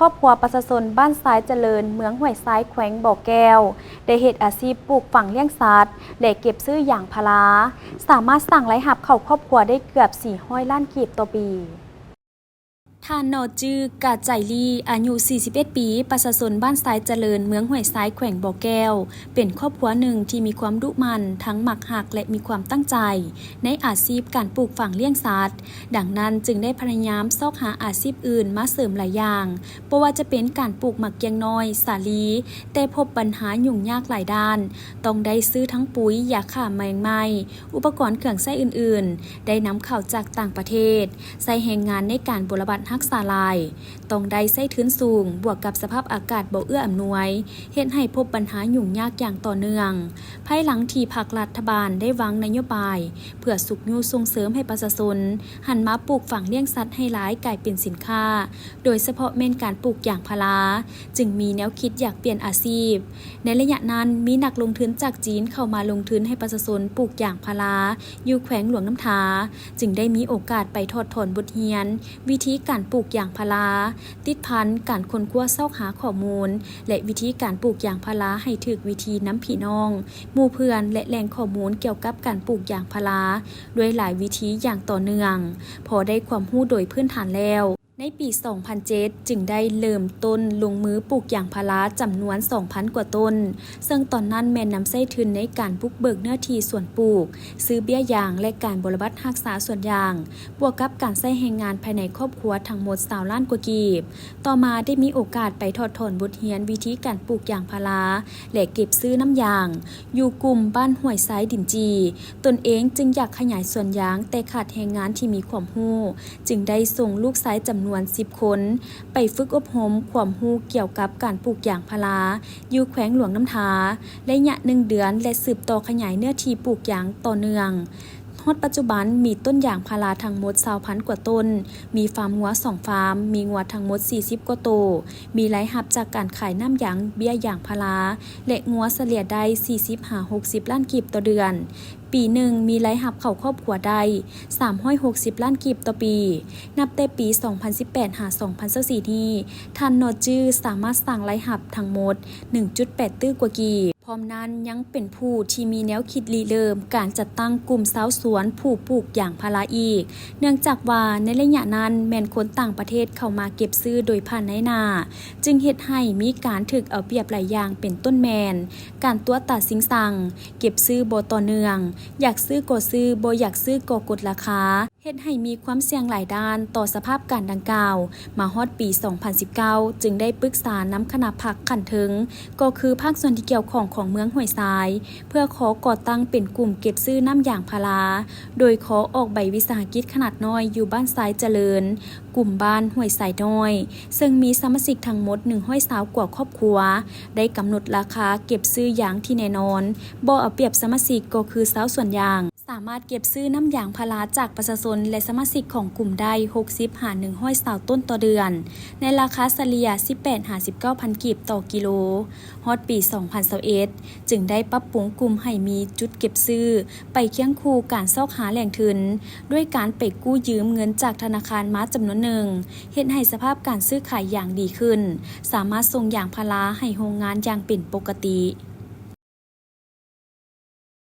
ຄອບຄົວປະຊາຊົນບ້ານຊາຍຈະເລີນ ເມືອງຫ້ວຍຊາຍ ແຂວງບໍ່ແກ້ວ ໄດ້ເຮັດອາຊີບປູກຝັງລ້ຽງສັດ ແລະ ເກັບຊື້ຢາງພາລາ, ສາມາດສ້າງລາຍຮັບເຂົ້າຄອບຄົວໄດ້ເກືອບສີ່ຮ້ອຍລ້ານກີບຕໍ່ປີ. ທ່ານ ນໍຈື່ ກາໄຈລີ ອາຍຸສີ່ສິບເອັດປີ, ປະຊາຊົນບ້ານຊາຍຈະເລີນ ເມືອງຫ້ວຍຊາຍ ແຂວງບໍ່ແກ້ວ ເປັນຄອບຄົວໜຶ່ງທີ່ມີຄວາມດຸໝັ່ນ, ທັງມັກຮັກ ແລະ ມີຄວາມຕັ້ງໃຈໃນອາຊີບການປູກຝັງລ້ຽງສັດ. ດັ່ງນັ້ນຈຶ່ງໄດ້ພະຍາຍາມຊອກຫາອາຊີບອື່ນມາເສີມຫຼາຍຢ່າງ, ບໍ່ວ່າຈະເປັນການປູກໝາກກ້ຽງນ້ອຍ, ສາລີ, ແຕ່ພົບບັນຫາຫຍຸ້ງຍາກຫຼາຍດ້ານ, ຕ້ອງໄດ້ຊື້ທັງປຸ໋ຍ, ຢາຂ້າແມງໄມ້, ອຸປະກອນເຄື່ອງໃຊ້ອື່ນໆ, ໄດ້ນຳເຂົ້າຈາກຕ່າງປະເທດ, ໃຊ້ແຮງງານໃນການບົວລະບັດຮັກສາຫຼາຍ, ຕ້ອງໄດ້ໃຊ້ທຶນສູງ, ບວກກັບສະພາບອາກາດບໍ່ເອື້ອອຳນວຍ, ເຮັດໃຫ້ພົບບັນຫາຫຍຸ້ງຍາກຢ່າງຕໍ່ເນື່ອງ. ພາຍຫຼັງທີ່ພັກລັດຖະບານໄດ້ວາງນະໂຍບາຍ ເພື່ອຊຸກຍູ້ສົ່ງເສີມໃຫ້ປະຊາຊົນຫັນມາປູກຝັງລ້ຽງສັດໃຫ້ຫຼາຍກາຍເປັນສິນຄ້າ, ໂດຍສະເພາະແມ່ນການປູກຢາງພາລາ, ຈຶ່ງມີແນວຄິດຢາກປ່ຽນອາຊີບ. ໃນໄລຍະນັ້ນ, ມີນັກລົງທຶນຈາກຈີນເຂົ້າມາລົງທຶນໃຫ້ປະຊາຊົນປູກຢາງພາລາຢູ່ແຂວງຫຼວງນ້ຳທາ, ຈຶ່ງໄດ້ມີໂອກາດໄປຖອດຖອນບົດຮຽນ ວິທີການປູກຢາງພາລາ, ຕິດພັນການຄົ້ນຄວ້າຊອກຫາຂໍ້ມູນ ແລະ ວິທີການປູກຢາງພາລາໃຫ້ຖືກວິທີນຳພີ່ນ້ອງ, ໝູ່ເພື່ອນ ແລະ ແຫຼ່ງຂໍ້ມູນກ່ຽວກັບການປູກຢາງພາລາດ້ວຍຫຼາຍວິທີຢ່າງຕໍ່ເນື່ອງ, ພໍໄດ້ຄວາມຮູ້ໂດຍພື້ນຖານແລ້ວ. ໃນປີສອງພັນເຈັດ ຈຶ່ງໄດ້ເລີ່ມຕົ້ນລົງມືປູກຢາງພາລາຈຳນວນສອງພັນກວ່າຕົ້ນ, ເຊິ່ງຕອນນັ້ນແມ່ນນຳໃຊ້ທຶນໃນການບຸກເບີກເນື້ອທີ່ສວນປູກ, ຊື້ເບ້ຍຢາງ ແລະ ການບົວລະບັດຮັກສາສວນຢາງ, ບວກກັບການໃຊ້ແຮງງານພາຍໃນຄອບຄົວທັງໝົດຊາວລ້ານກວ່າກີບ. ຕໍ່ມາໄດ້ມີໂອກາດໄປຖອດຖອນບົດຮຽນວິທີການປູກຢາງພາລາ ແລະ ເກັບຊື້ນ້ຳຢາງ ຢູ່ກຸ່ມບ້ານຫ້ວຍຊາຍດິນຈີ່. ຕົນເອງຈຶ່ງຢາກຂະຫຍາຍສວນຢາງ, ແຕ່ຂາດແຮງງານທີ່ມີຄວາມຮູ້, ຈຶ່ງໄດ້ສົ່ງລູກຊາຍຈຳນວນສິບຄົນ ໄປຝຶກອົບຮົມຄວາມຮູ້ກ່ຽວກັບການປູກຢາງພາລາ ຢູ່ແຂວງຫຼວງນ້ຳທາ ໄລຍະໜຶ່ງເດືອນ ແລະ ສືບຕໍ່ຂະຫຍາຍເນື້ອທີ່ປູກຢາງຕໍ່ເນື່ອງ. ຮອດປັດຈຸບັນມີຕົ້ນຢາງພາລາທັງໝົດຊາວພັນກວ່າຕົ້ນ, ມີຟາມງົວສອງຟາມ, ມີງົວທັງໝົດສີ່ສິບກວ່າໂຕ, ມີລາຍຮັບຈາກການຂາຍນ້ຳຢາງ, ເບ້ຍຢາງພາລາ ແລະ ງົວສະເລ່ຍໄດ້ສີ່ສິບຫາຫົກສິບລ້ານກີບຕໍ່ເດືອນ. ປີໜຶ່ງມີລາຍຮັບເຂົ້າຄອບຄົວໄດ້ສາມຮ້ອຍຫົກສິບລ້ານກີບຕໍ່ປີ. ນັບແຕ່ປີສອງພັນສິບແປດຫາສອງພັນຊາວສີ່ນີ້, ທ່ານ ນໍຈື່ ສາມາດສ້າງລາຍຮັບທັງໝົດໜຶ່ງຈຸດແປດຕື້ກວ່າກີບ. ພ້ອມນັ້ນຍັງເປັນຜູ້ທີ່ມີແນວຄິດລິເລີ່ມການຈັດຕັ້ງກຸ່ມຊາວສວນຜູ້ປູກຢາງພາລາອີກ, ເນື່ອງຈາກວ່າໃນໄລຍະນັ້ນແມ່ນຄົນຕ່າງປະເທດເຂົ້າມາເກັບຊື້ໂດຍຜ່ານນາຍໜ້າ, ຈຶ່ງເຮັດໃຫ້ມີການຖືກເອົາປຽບຫຼາຍຢ່າງ ເປັນຕົ້ນແມ່ນ ການຕົວະຕາຊິງຊັງ, ເກັບຊື້ບໍ່ຕໍ່ເນື່ອງ, ຢາກຊື້ກໍຊື້, ບໍ່ຢາກຊື້ກໍກົດລາຄາ, ເຮັດໃຫ້ມີຄວາມສ່ຽງຫຼາຍດ້ານຕໍ່ສະພາບການດັ່ງກ່າວ. ມາຮອດປີສອງພັນສິບເກົ້າ ຈຶ່ງໄດ້ປຶກສານຳຄະນະພັກຂັ້ນເທິງ, ກໍຄືພາກສ່ວນທີ່ກ່ຽວຂ້ອງຂອງເມືອງຫ້ວຍຊາຍ, ເພື່ອຂໍກໍ່ຕັ້ງເປັນກຸ່ມເກັບຊື້ນ້ຳຢາງພາລາ, ໂດຍຂໍອອກໃບວິສາຫະກິດຂະໜາດນ້ອຍຢູ່ບ້ານຊາຍຈະເລີນ, ກຸ່ມບ້ານຫ້ວຍຊາຍນ້ອຍ, ເຊິ່ງມີສະມາຊິກທັງໝົດໜຶ່ງຮ້ອຍຊາວກວ່າຄອບຄົວ, ໄດ້ກຳນົດລາຄາເກັບຊື້ຢາງທີ່ແນ່ນອນ, ບໍ່ເອົາປຽບສະມາຊິກກໍຄືຊາວສວນຢາງ, ສາມາດເກັບຊື້ນ້ຳຢາງພາລາຈາກປະຊາຊົນ ແລະ ສະມາຊິກຂອງກຸ່ມໄດ້ຫົກສິບຫາໜຶ່ງຮ້ອຍຊາວຕົ້ນຕໍ່ເດືອນ, ໃນລາຄາສະເລ່ຍສິບແປດຫາສິບເກົ້າພັນກີບຕໍ່ກິໂລ. ຮອດປີສອງພັນຊາວເອັດ ຈຶ່ງໄດ້ປັບປຸງກຸ່ມໃຫ້ມີຈຸດເກັບຊື້ ໄປຄຽງຄູ່ການຊອກຫາແຫຼ່ງທຶນ, ດ້ວຍການໄປກູ້ຢືມເງິນຈາກທະນາຄານມາຈຳນວນໜຶ່ງ, ເຮັດໃຫ້ສະພາບການຊື້ຂາຍຢາງດີຂຶ້ນ, ສາມາດສົ່ງຢາງພາລາໃຫ້ໂຮງງານຢ່າງເປັນປົກກະຕິ.